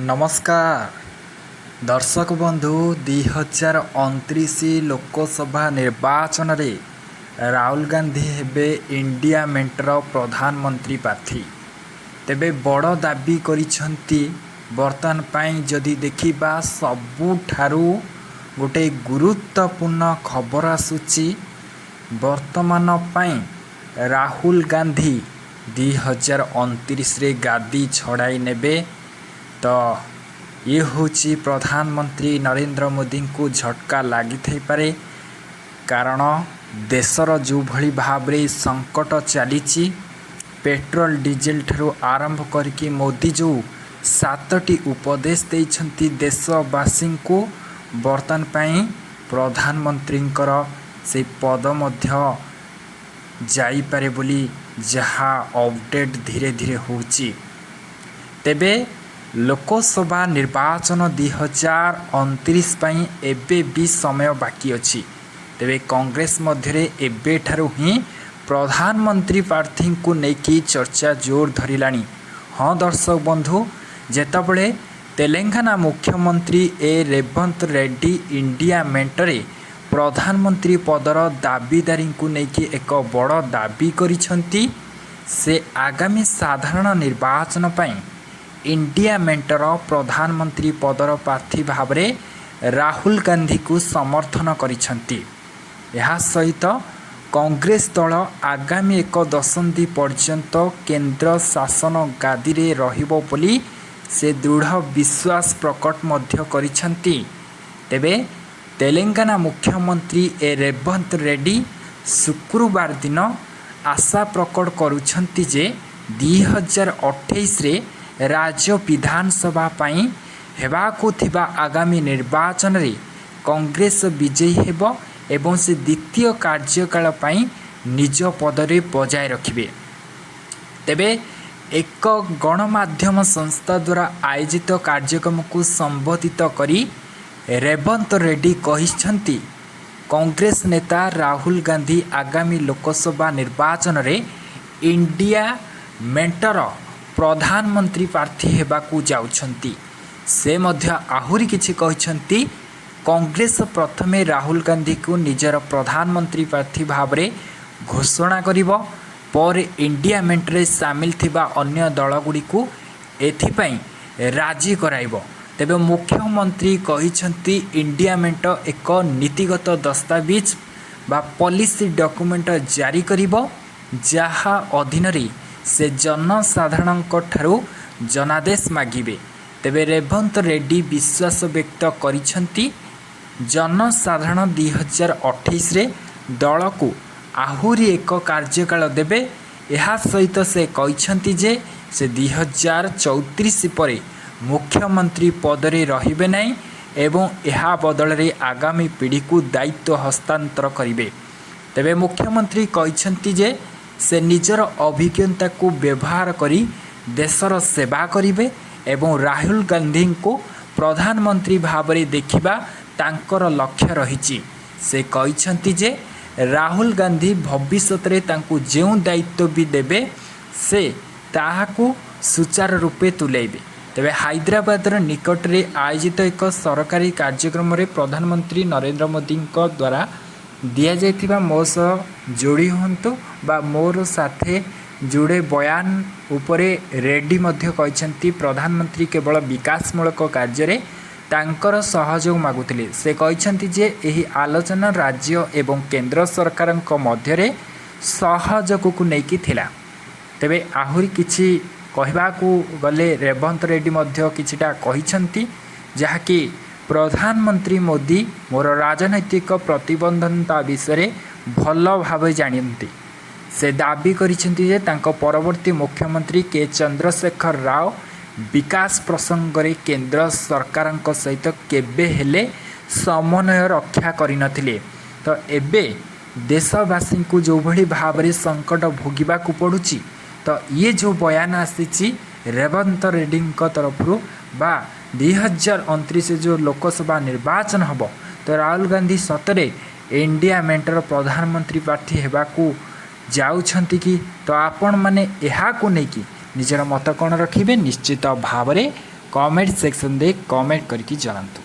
ନମସ୍କାର ଦର୍ଶକ ବନ୍ଧୁ, 2029 ଲୋକସଭା ନିର୍ବାଚନରେ ରାହୁଲ ଗାନ୍ଧୀ ହେବେ ଇଣ୍ଡିଆ ମେଣ୍ଟର ପ୍ରଧାନମନ୍ତ୍ରୀ ପ୍ରାର୍ଥୀ। ତେବେ ବଡ଼ ଦାବି କରିଛନ୍ତି। ବର୍ତ୍ତମାନ ପାଇଁ ଯଦି ଦେଖିବା, ସବୁଠାରୁ ଗୋଟେ ଗୁରୁତ୍ୱପୂର୍ଣ୍ଣ ଖବର ଆସୁଛି। ବର୍ତ୍ତମାନ ପାଇଁ ରାହୁଲ ଗାନ୍ଧୀ 2029ରେ ଗାଦି ଛଡ଼ାଇ ନେବେ। ତ ଇଏ ହେଉଛି ପ୍ରଧାନମନ୍ତ୍ରୀ ନରେନ୍ଦ୍ର ମୋଦିଙ୍କୁ ଝଟକା ଲାଗିଥାଇପାରେ, କାରଣ ଦେଶର ଯେଉଁଭଳି ଭାବରେ ସଙ୍କଟ ଚାଲିଛି, ପେଟ୍ରୋଲ ଡିଜେଲ ଠାରୁ ଆରମ୍ଭ କରିକି ମୋଦି ଯେଉଁ ସାତଟି ଉପଦେଶ ଦେଇଛନ୍ତି ଦେଶବାସୀଙ୍କୁ, ବର୍ତ୍ତମାନ ପାଇଁ ପ୍ରଧାନମନ୍ତ୍ରୀଙ୍କର ସେଇ ପଦ ମଧ୍ୟ ଯାଇପାରେ ବୋଲି ଯାହା ଅପଡ଼େଟ୍ ଧୀରେ ଧୀରେ ହେଉଛି। ତେବେ ଲୋକସଭା ନିର୍ବାଚନ 2029 ପାଇଁ ଏବେ ବି ସମୟ ବାକି ଅଛି। ତେବେ କଂଗ୍ରେସ ମଧ୍ୟରେ ଏବେଠାରୁ ହିଁ ପ୍ରଧାନମନ୍ତ୍ରୀ ପ୍ରାର୍ଥୀଙ୍କୁ ନେଇକି ଚର୍ଚ୍ଚା ଜୋର ଧରିଲାଣି। ହଁ ଦର୍ଶକ ବନ୍ଧୁ, ଯେତେବେଳେ ତେଲେଙ୍ଗାନା ମୁଖ୍ୟମନ୍ତ୍ରୀ ଏ ରେବନ୍ତ ରେଡ୍ଡି ଇଣ୍ଡିଆ ମେଣ୍ଟରେ ପ୍ରଧାନମନ୍ତ୍ରୀ ପଦର ଦାବିଦାରୀଙ୍କୁ ନେଇକି ଏକ ବଡ଼ ଦାବି କରିଛନ୍ତି। ସେ ଆଗାମୀ ସାଧାରଣ ନିର୍ବାଚନ ପାଇଁ ଇଣ୍ଡିଆ ମେଣ୍ଟର ପ୍ରଧାନମନ୍ତ୍ରୀ ପଦର ପ୍ରାର୍ଥୀ ଭାବରେ ରାହୁଲ ଗାନ୍ଧୀଙ୍କୁ ସମର୍ଥନ କରିଛନ୍ତି। ଏହା ସହିତ କଂଗ୍ରେସ ଦଳ ଆଗାମୀ ଏକ ଦଶନ୍ଧି ପର୍ଯ୍ୟନ୍ତ କେନ୍ଦ୍ର ଶାସନ ଗାଦିରେ ରହିବ ବୋଲି ସେ ଦୃଢ଼ ବିଶ୍ୱାସ ପ୍ରକଟ ମଧ୍ୟ କରିଛନ୍ତି। ତେବେ ତେଲେଙ୍ଗାନା ମୁଖ୍ୟମନ୍ତ୍ରୀ ଏ ରେବନ୍ତ ରେଡ୍ଡି ଶୁକ୍ରବାର ଦିନ ଆଶା ପ୍ରକଟ କରୁଛନ୍ତି ଯେ 2028ରେ ରାଜ୍ୟ ବିଧାନସଭା ପାଇଁ ହେବାକୁ ଥିବା ଆଗାମୀ ନିର୍ବାଚନରେ କଂଗ୍ରେସ ବିଜୟୀ ହେବ ଏବଂ ସେ ଦ୍ୱିତୀୟ କାର୍ଯ୍ୟକାଳ ପାଇଁ ନିଜ ପଦରେ ବଜାୟ ରଖିବେ। ତେବେ ଏକ ଗଣମାଧ୍ୟମ ସଂସ୍ଥା ଦ୍ୱାରା ଆୟୋଜିତ କାର୍ଯ୍ୟକ୍ରମକୁ ସମ୍ବୋଧିତ କରି ରେବନ୍ତ ରେଡ୍ଡି କହିଛନ୍ତି, କଂଗ୍ରେସ ନେତା ରାହୁଲ ଗାନ୍ଧୀ ଆଗାମୀ ଲୋକସଭା ନିର୍ବାଚନରେ ଇଣ୍ଡିଆ ମେଣ୍ଟର ପ୍ରଧାନମନ୍ତ୍ରୀ ପ୍ରାର୍ଥୀ ହେବାକୁ ଯାଉଛନ୍ତି। ସେ ମଧ୍ୟ ଆହୁରି କିଛି କହିଛନ୍ତି, କଂଗ୍ରେସ ପ୍ରଥମେ ରାହୁଲ ଗାନ୍ଧୀଙ୍କୁ ନିଜର ପ୍ରଧାନମନ୍ତ୍ରୀ ପ୍ରାର୍ଥୀ ଭାବରେ ଘୋଷଣା କରିବ, ପରେ ଇଣ୍ଡିଆ ମେଣ୍ଟରେ ସାମିଲ ଥିବା ଅନ୍ୟ ଦଳଗୁଡ଼ିକୁ ଏଥିପାଇଁ ରାଜି କରାଇବ। ତେବେ ମୁଖ୍ୟମନ୍ତ୍ରୀ କହିଛନ୍ତି, ଇଣ୍ଡିଆ ମେଣ୍ଟ ଏକ ନୀତିଗତ ଦସ୍ତାବିଜ ବା ପଲିସି ଡକ୍ୟୁମେଣ୍ଟ ଜାରି କରିବ, ଯାହା ଅଧୀନରେ ସେ ଜନସାଧାରଣଙ୍କ ଠାରୁ ଜନାଦେଶ ମାଗିବେ। ତେବେ ରେବନ୍ତ ରେଡ୍ଡି ବିଶ୍ୱାସ ବ୍ୟକ୍ତ କରିଛନ୍ତି, ଜନସାଧାରଣ 2028ରେ ଦଳକୁ ଆହୁରି ଏକ କାର୍ଯ୍ୟକାଳ ଦେବେ। ଏହା ସହିତ ସେ କହିଛନ୍ତି ଯେ ସେ 2034 ପରେ ମୁଖ୍ୟମନ୍ତ୍ରୀ ପଦରେ ରହିବେ ନାହିଁ ଏବଂ ଏହା ବଦଳରେ ଆଗାମୀ ପିଢ଼ିକୁ ଦାୟିତ୍ୱ ହସ୍ତାନ୍ତର କରିବେ। ତେବେ ମୁଖ୍ୟମନ୍ତ୍ରୀ କହିଛନ୍ତି ଯେ ସେ ନିଜର ଅଭିଜ୍ଞତାକୁ ବ୍ୟବହାର କରି ଦେଶର ସେବା କରିବେ ଏବଂ ରାହୁଲ ଗାନ୍ଧୀଙ୍କୁ ପ୍ରଧାନମନ୍ତ୍ରୀ ଭାବରେ ଦେଖିବା ତାଙ୍କର ଲକ୍ଷ୍ୟ ରହିଛି। ସେ କହିଛନ୍ତି ଯେ ରାହୁଲ ଗାନ୍ଧୀ ଭବିଷ୍ୟତରେ ତାଙ୍କୁ ଯେଉଁ ଦାୟିତ୍ୱ ବି ଦେବେ, ସେ ତାହାକୁ ସୁଚାରୁ ରୂପେ ତୁଲାଇବେ। ତେବେ ହାଇଦ୍ରାବାଦର ନିକଟରେ ଆୟୋଜିତ ଏକ ସରକାରୀ କାର୍ଯ୍ୟକ୍ରମରେ ପ୍ରଧାନମନ୍ତ୍ରୀ ନରେନ୍ଦ୍ର ମୋଦିଙ୍କ ଦ୍ୱାରା ଦିଆଯାଇଥିବା ମୋ ସହ ଯୋଡ଼ି ହୁଅନ୍ତୁ ବା ମୋର ସାଥେ ଯୋଡ଼େ ବୟାନ ଉପରେ ରେଡ୍ଡି ମଧ୍ୟ କହିଛନ୍ତି, ପ୍ରଧାନମନ୍ତ୍ରୀ କେବଳ ବିକାଶମୂଳକ କାର୍ଯ୍ୟରେ ତାଙ୍କର ସହଯୋଗ ମାଗୁଥିଲେ। ସେ କହିଛନ୍ତି ଯେ ଏହି ଆଲୋଚନା ରାଜ୍ୟ ଏବଂ କେନ୍ଦ୍ର ସରକାରଙ୍କ ମଧ୍ୟରେ ସହଯୋଗକୁ ନେଇକି ଥିଲା। ତେବେ ଆହୁରି କିଛି କହିବାକୁ ଗଲେ ରେବନ୍ତ ରେଡ୍ଡି ମଧ୍ୟ କିଛିଟା କହିଛନ୍ତି, ଯାହାକି ପ୍ରଧାନମନ୍ତ୍ରୀ ମୋଦି ମୋର ରାଜନୈତିକ ପ୍ରତିବଦ୍ଧତା ବିଷୟରେ ଭଲ ଭାବେ ଜାଣନ୍ତି। ସେ ଦାବି କରିଛନ୍ତି ଯେ ତାଙ୍କ ପରବର୍ତ୍ତୀ ମୁଖ୍ୟମନ୍ତ୍ରୀ କେ ଚନ୍ଦ୍ରଶେଖର ରାଓ ବିକାଶ ପ୍ରସଙ୍ଗରେ କେନ୍ଦ୍ର ସରକାରଙ୍କ ସହିତ କେବେ ହେଲେ ସମନ୍ୱୟ ରକ୍ଷା କରିନଥିଲେ। ତ ଏବେ ଦେଶବାସୀଙ୍କୁ ଯେଉଁଭଳି ଭାବରେ ସଙ୍କଟ ଭୋଗିବାକୁ ପଡ଼ୁଛି, ତ ଇଏ ଯେଉଁ ବୟାନ ଆସିଛି ରେବନ୍ତ ରେଡ୍ଡିଙ୍କ ତରଫରୁ ବା 2029 ଯେଉଁ ଲୋକସଭା ନିର୍ବାଚନ ହେବ, ତ ରାହୁଲ ଗାନ୍ଧୀ ସତରେ ଇଣ୍ଡିଆ ମେଣ୍ଟର ପ୍ରଧାନମନ୍ତ୍ରୀ ପ୍ରାର୍ଥୀ ହେବାକୁ ଯାଉଛନ୍ତି କି? ତ ଆପଣମାନେ ଏହାକୁ ନେଇକି ନିଜର ମତ କ'ଣ ରଖିବେ, ନିଶ୍ଚିତ ଭାବରେ କମେଣ୍ଟ ସେକ୍ସନରେ କମେଣ୍ଟ କରିକି ଜଣାନ୍ତୁ।